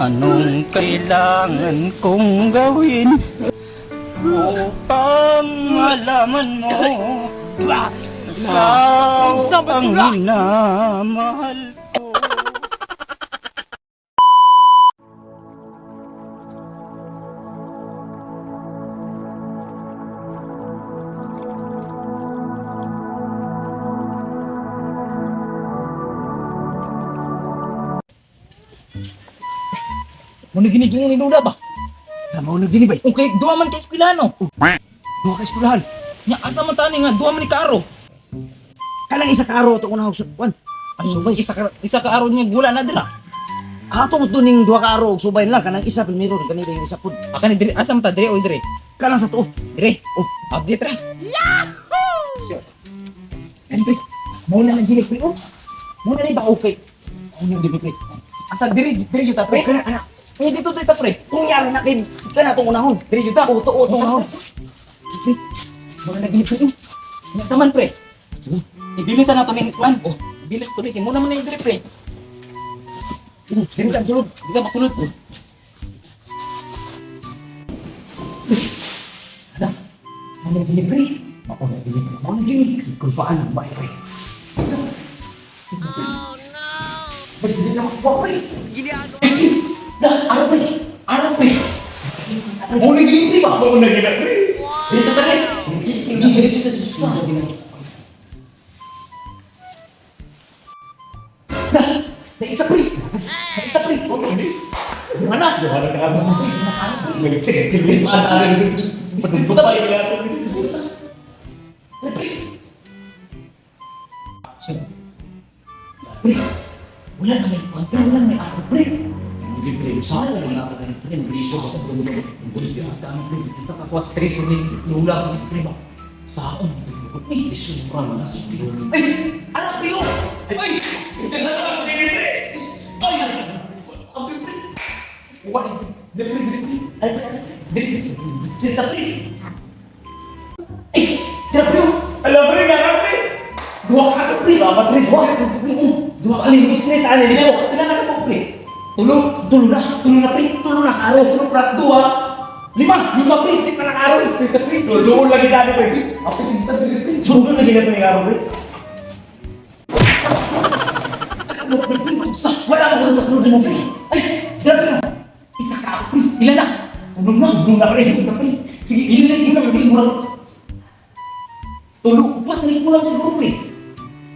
Anong kailangan kong gawin upang malaman mo ikaw ang minamahal ko? Mo ginig mo ni Lola ba? Tama na gini bay. Okay, duha man kay eskwelahan no. Duha ka eskwelahan. Nya asa man tani nga duha man ni kaaro. Kanang isa ka araw to una og kwan. Ay, subay isa ka araw niya gula na dira. Ato mo to ning duha ka araw og subay na lang kanang isa primero kanang yung isa pud. Aka ni diri asa man ta diri o diri? Kanang sa tuo. Diri. Oh. Update ra. Yahoo! Ay, pre. Mo na nang ginig pre. Oh. Mo na ni ba okay. Mo na diri pre. Asa diri diri jud ta pre. Oh, kana kana. Ay dito dito ta pre. Kung yari na kay kana tong unahon. Diri jud ta. Oh, tuo tong unahon. Pre. Mo na ginig pre. Oh. Nya sa man pre. Ibilin sa nato ning kwan. Oh, ibilin to pre. Mo na man na yung diri pre. Dili ka sulod. Di ka masulod. Ada. Ano yung pre? Ako na gini. Ako na gini. Kulpaan ang bay pre. Ba't hindi na makuha pre? Na, ano pre? Ano pre? Muna gini ba? Muna gini pre. Dito ta pre. Dito sa Diyos ka. Na, naisa pre. Naisa pre. Mana? Duha na ka mo. Straight pa Straight pa Pre, wala na may kwan, pre, wala na may ako, pre. Hindi pre, sa wala ka na pre, liso ka sa Pulis yata ang pre, kita kakuha sa treasure ni Lola, pre ba? Saon, pre. Liso mo man sa Ay! Ano, pre, oh! Ay! Ay! Ang pre, pre. Wala, pre, pre, pre, pre. Ay, pre, pre, pre, pre, pre. Ay, tira, pre, oh! Alam pre, nga pre. Dua ka pre. Salamat, pre. Dua ka pre. Dua ka linggo straight ani nila. Pila na ka pre. Tulo, tulo na, tulo na pre, tulo na ka araw, tulo plus dua. Lima. Lima pre, lima na ka araw, straight na pre. Luol lagi tani pre. Ako kita dili pre. Sundon lagi nato ni araw pre. Sa Wala mo sa sulod mo pre. Ay, ilan na? Isa ka pre. Ilan na? Unom na, Unom na, pre. Unom na pre. Sige, ilan na ilan pre, murag. Tulo, what na kulang siguro pre.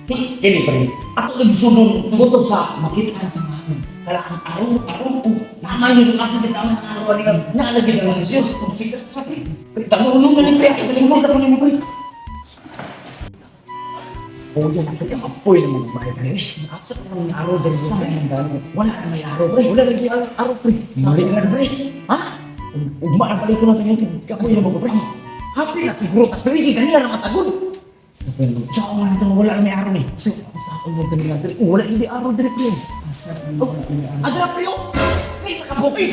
Kini pre. Ato lagi sulod butod sa Makita na itong kala ang araw, araw ko. Tama yun, asa kita ang araw ani nga naalagid ang Diyos. Sige, pre. Pre, tamo unom na ni pre. Sulod na mo pre. Oh, yan ang apoy naman ang bay pre. Asa ka ng araw dali Asa pre. man gani? Wala na may araw pre. Wala lagi ang araw pre. Mali na lang pre. Ha? Ugma ang balik ko na ito kapoy na mo pre. Happy na siguro ta pre kay ganiya ra matagod. Sa ako nga ito, wala na may araw ni. Sa sa ako mo dali nga dali. Oh, wala hindi araw dali pre. Asa Oh, adra pre oh. May isa ka po pre.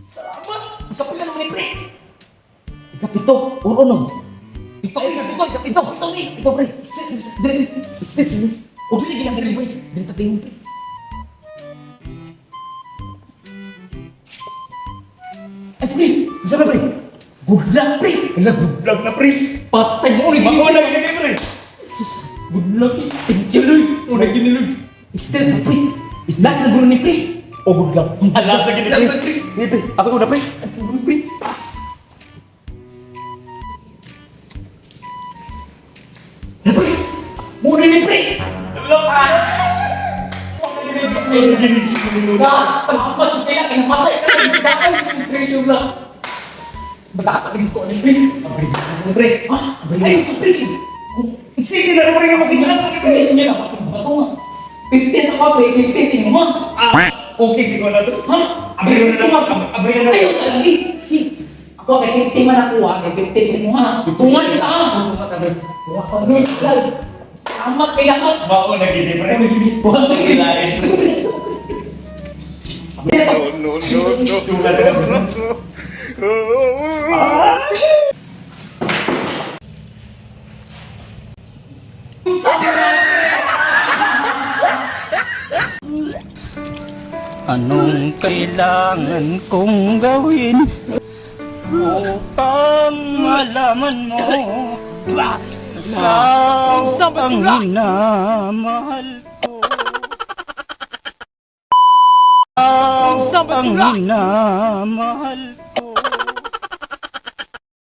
Salamat. Ikapila naman ni pre. Ikapito, or unom. Pito, ay kapito, kapito. Pito ni. Ito pre. Straight, dali, straight. O dili ginang dili pre. Dili tapingon pre. Ay pre, Isa na pre. good luck pre. Wala good luck na pre. Patay mo ni Mao na gini pre. Sus, good luck is thank you Lord. Una gini Lord. Straight pre. Last na guro ni pre. Oh good luck. Ah, last na gini pre. Last na pre. Ni pre. Ako una pre. At pre. Muna ni pre! Na, salamat kaya kinamatay ka na dahil yung treasure lang. Matatalim ko ni pre. Abri pre. Ha? Ay, sa pre. Sige na pre nga makita. Hindi niya na bato nga. 50 sa ka pre, 50 sa inyo ha. Ah, okay gid na to. Ha? Abri na 50 sa na. Abri na na. Ayaw sa lagi. Ako kay 50 man ako ha, kay 50 man mo ha. Tunga kita ha. Tunga ta pre. Tunga ka Lord. Salamat kay lahat. Mao na gini pre. Mao na gini. Mao na gini pre. No, no, no, Tunga ta pre. no. Anong kailangan kong gawin upang malaman mo ikaw ang minamahal ko? Ikaw ang minamahal.